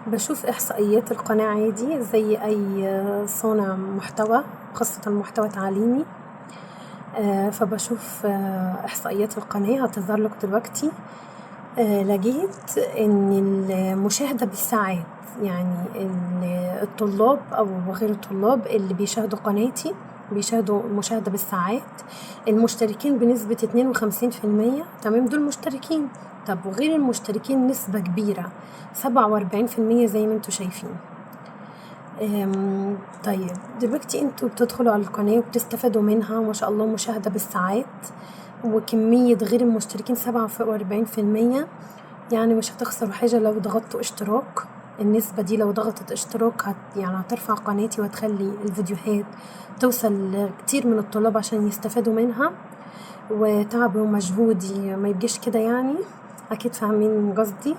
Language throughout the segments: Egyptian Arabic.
بشوف إحصائيات القناة عادي زي أي صانع محتوى، خاصة محتوى تعليمي. فبشوف إحصائيات القناة هتظهر لكم دلوقتي. لقيت إن المشاهدة بالساعات، يعني الطلاب أو غير الطلاب اللي بيشاهدوا قناتي بيشاهدوا مشاهدة بالساعات، المشتركين بنسبة 52%، تمام، دول مشتركين. طب وغير المشتركين نسبة كبيرة 47% زي ما انتوا شايفين. طيب دلوقتي انتوا بتدخلوا على القناة وبتستفادوا منها ما شاء الله، مشاهدة بالساعات وكمية غير المشتركين 47%، يعني مش هتخسروا حاجة لو ضغطتوا اشتراك. النسبة دي لو ضغطت اشتراك يعني هترفع قناتي وهتخلي الفيديوهات توصل لكتير من الطلاب عشان يستفادوا منها، وتعبي ومجهودي ما يبقاش كده، يعني أكيد فاهمين قصدي.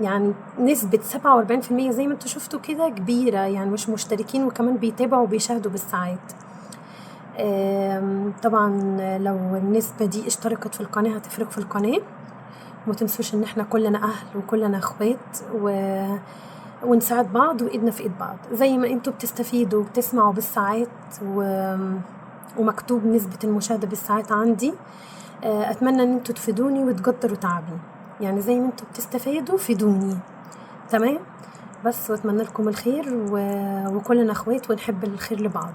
يعني نسبة 47% زي ما انتوا شفتوا كده كبيرة، يعني مش مشتركين وكمان بيتابعوا وبيشاهدوا بالساعات. طبعا لو النسبة دي اشتركت في القناة هتفرق في القناة. وما تنسوش ان احنا كلنا اهل وكلنا اخوات ونساعد بعض وايدنا في ايد بعض. زي ما انتوا بتستفيدوا وبتسمعوا بالساعات ومكتوب نسبة المشاهدة بالساعات عندي، اتمنى ان انتوا تفيدوني وتقدروا تعبي، يعني زي ما انتوا بتستفادوا فيدوني، تمام؟ بس واتمنى لكم الخير وكلنا اخوات ونحب الخير لبعض.